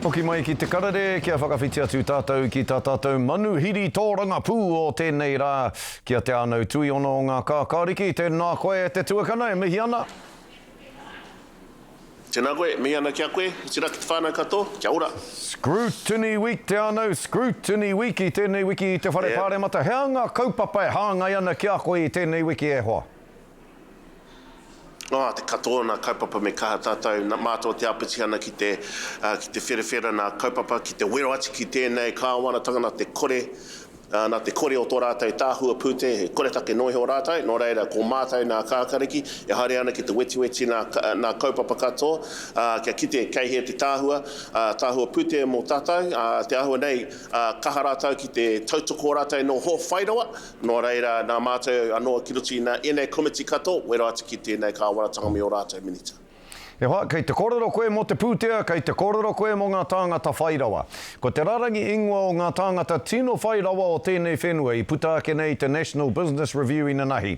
Hoki mai ki te karere kia whakawhiti atu tātou ki tā tātou manuhiri tōrangapū o tēnei rā, ki a Te Ānau Tuiono o Ngā Kākāriki. Tēnā koe e te tuakana, e mihi ana. Tēnā koe, mihi ana ki a koe, otirā ki te whānau katoa, kia ora. Scrutiny Week, Te Ānau, Scrutiny Week i tēnei wiki i te Whare Pāremata. He aha ngā kaupapa e hāngai ana ki a koe i tēnei wiki e hoa? Oh, te katoa o nā kaupapa me kaha tātou, nā mātou o te āpitihana ki te, ki te wherawhera nā kaupapa, ki te wero atu ki tēnei kāwanatanga nā te kore, nā te kore o tō rātou tahua pūtea, he koretake noa iho rātou, nō reira ko mātou nā kākariki e haere ana ki te wetiweti nā, nā kaupapa katoa, ā, kia kite kei hea te tahua, ā, tahua pūtea mō tātou, ā, te āhua nei, ā, kaha rātou ki te tautoko rātou nō hō whairawa, Nō reira, nā mātou anō ki roto i nā ēnei komiti katoa, wero atu ki tēnei kāwanatanga me ō rātou minita. E hoa, kei te kōrero koe mō te pūtea, kei te kōrero koe mō ngā tāngata whai rawa. Ko te rarangi ingoa o ngā tāngata tino whai rawa o tēnei whenua i puta ake nei i te National Business Review inanahi.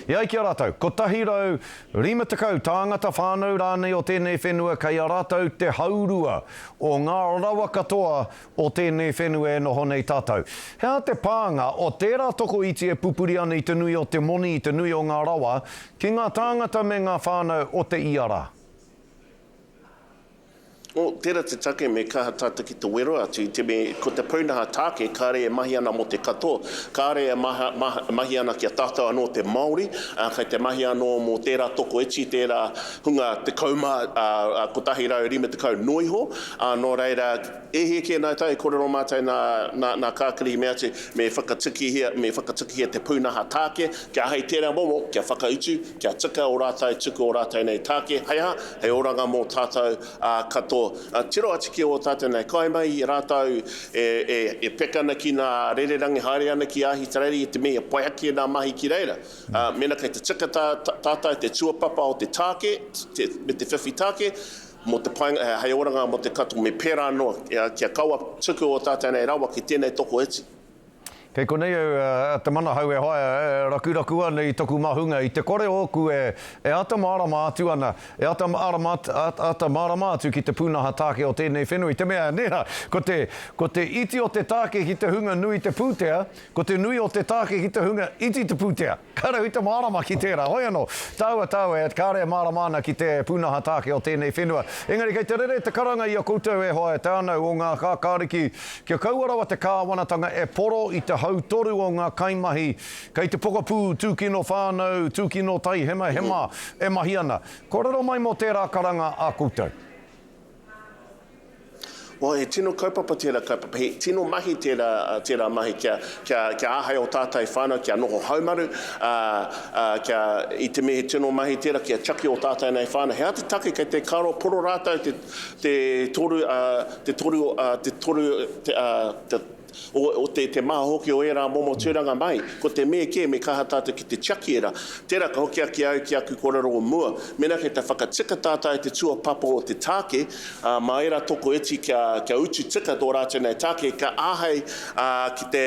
E ai ki a rātou, 150 tāngata whānau rānei o tēnei whenua kei a rātou te haurua o ngā rawa katoa o tēnei whenua e noho nei tātou. He aha te pānga o tērā tokoiti e pupuri ana i te nui o te moni, i te nui o ngā rawa, ki ngā tāngata me ngā whānau o te ia rā? Oh, tērā te take me kaha tātou ki te wero atu i te me ko te pūnaha tāke kāre e mahi ana mō te katoa, kāre e maha, maha, mahi ana ki a tātou anō te Māori, ā, kei te mahi anō mō tērā tokoiti, tērā hunga 11 noa iho, ā, nō reira, E hia kē nā tai, kōrero mātou nā, nā, nā Kākiri i mea atu, me whakatukihia, me whakatukihia te pūnaha tāke, kia ahei tērā momo, kia whakautu, kia tika ō rātou tuku ō rātou nei tāke, hei aha, hei oranga mō tātou, ā, katoa. Ā, tiro atu ki ō tātou nei kaimahi, rātou e, e, e peka ana ki nā rererangi, haere ana ki Ahitereiria i te mea e pai ake nā mahi ki reira. Ā, mēnā kei te tika tā, tā, tātou te tuapapa o te tāke, te, me te whiwhi tāke, Mō te painga, hei oranga mō te katoa, me pērā noa, kia kaua tuku ō tātou nei rawa ki tēnei tokoiti. Kei konei au a Te Manahau e haea e rakuraku ana i toku mahunga, i te kore ōku e e ata mārama atu ana, e ata mārama ata mārama atu ki te pūnaha tāke o tēnei whenua, i te mea, nē rā, ko te, ko te iti o te tāke ki te hunga nui te pūtea, ko te nui o te tāke ki te hunga iti te pūtea. Ka rahu te mārama ki tērā. Hoi anō, tāua, tāua, e, kāre e mārama ana ki te pūnaha tāke o tēnei whenua. Engari kei te rere te karanga i a koutou e hoa, e te ānau o ngā kākāriki, kia kaua rawa te kāwanatanga e poro i te hautoru o ngā kaimahi kei te pokapū tūkino whānau, tūkino taihemahema e mahi ana. Kōrero mai mō tērā karanga a koutou. Well, he tino kaupapa tērā kaupapa, he tino mahi tērā, tērā mahi kia, kia, kia āhei ō tātou whānau kia noho haumaru, ā, ā, kia, i te mea he tino mahi tērā kia tiaki ō tātou nei whānau. He aha te take kei te karo poro rātou te, te toru, ā, te toru, ā, te toru, te, ā, te, o, o te, te maha hoki o ērā momo tūranga mahi. Ko te me kē, me kaha tātou ki te tiaki ērā. Tērā ka hoki ake au ki aku kōrero o mua, mēnā kei te whakatika tātou i te tuapapa o te tāke, ā, mā ērā tokoiti kia, kia utu tika tō rātou nei tāke, ka āhei, ā, ki te,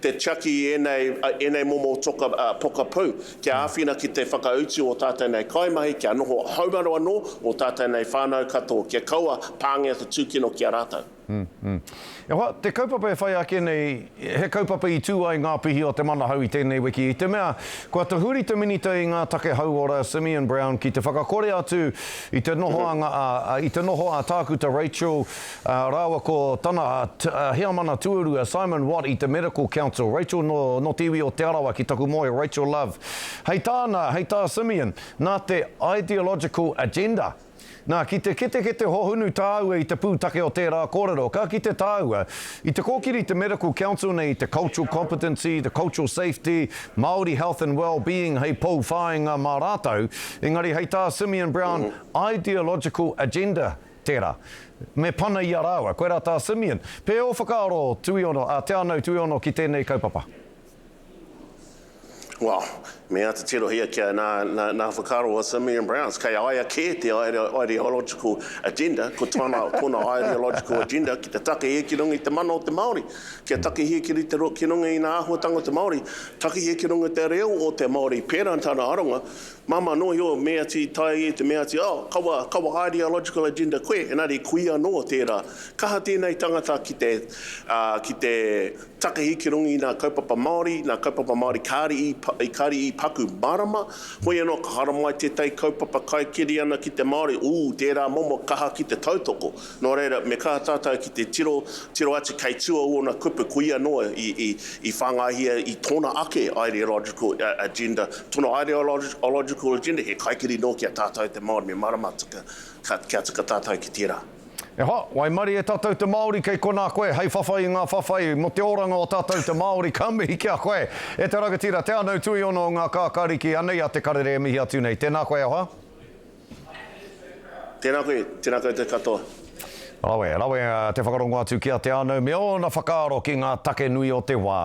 te tiaki i ēnei, ēnei momo toka, ā, pokapū, kia āwhina ki te whakautu o tātou nei kaimahi, kia noho haumaru anō ō tātou nei whānau katoa, kia kaua pāngia te tūkino ki a rātou. E hoa, te kaupapa e whai ake nei, he kaupapa i tū ai ngā pihi o te manahau i tēnei wiki, i te mea, kua tahuri te Minita i ngā take hauora, Simeon Brown, ki te whakakore atu i te nohoanga a, i te noho a Tākuta Rachel rāua ko tana heamana tuarua, Simon Watt i te Medical Council. Rachel nō, nō te iwi o Te Arawa ki taku moe, Rachel Love. Hei tāna, hei tā Simeon, nā te ideological agenda, Nā, ki te ketekete hohunu tāua i te pūtake o tērā kōrero, ka kite tāua, i te kōkiri te Medical Council nei i te cultural competency, the cultural safety, Māori health and well-being hei pou whāinga mā rātou, engari hei tā Simeon Brown, ideological agenda tērā. Me pana i a rāua. Koirā tā Simeon. Pē ō whakaaro, Tuiono, a Te Anau Tuiono ki tēnei kaupapa? Well, me āta tirohia kia nā, nā, nā whakaaro a Simeon Browns, kei a ia kē te ideological agenda, ko tōna, tōna ideological agenda ki te takahia ki runga i te mana o te Māori, kia takahia ki te, ki runga i ngā āhuatanga o te Māori, takahia ki runga i te reo o te Māori, pērā tana aronga. Māmā noa iho me ati tae i te mea ati, oh, kaua, kaua ideological agenda koe, engari koia anō tērā. Kaha tēnei tangata ki te, ā, ki te takahi ki runga i ngā kaupapa Māori, ngā kaupapa Māori kāre i, kāre i paku mārama, hoi anō ka haramai tētahi kaupapa kaikiri ana ki te Māori, ū, tērā momo kaha ki te tautoko. Nō reira, me kaha tātou ki te tiro, tiro atu kei tua ōna kupu, koia noa i, i, i whāngaihia i tōna ake ideological agenda, tōna ideological agenda, he kaikiri nō ki a tātou te Māori, me marama tika, ka, kia tika tātou ki tērā. E hoa, waimarie tātou te Māori kei konā koe hei whawhai i ngā whawhai mō te oranga o tātou te Māori, ka mihi ki a koe e te rangatira, Te Anau Tuiono o ngā Kākāriki, anei a Te Karere e mihi atu nei. Tēnā koe e hoa. Tēnā koe, tēnā koutou katoa. Rawe, rawe te whakarongo atu ki a Te Anau me ōna whakaaro ki ngā take nui o te wā.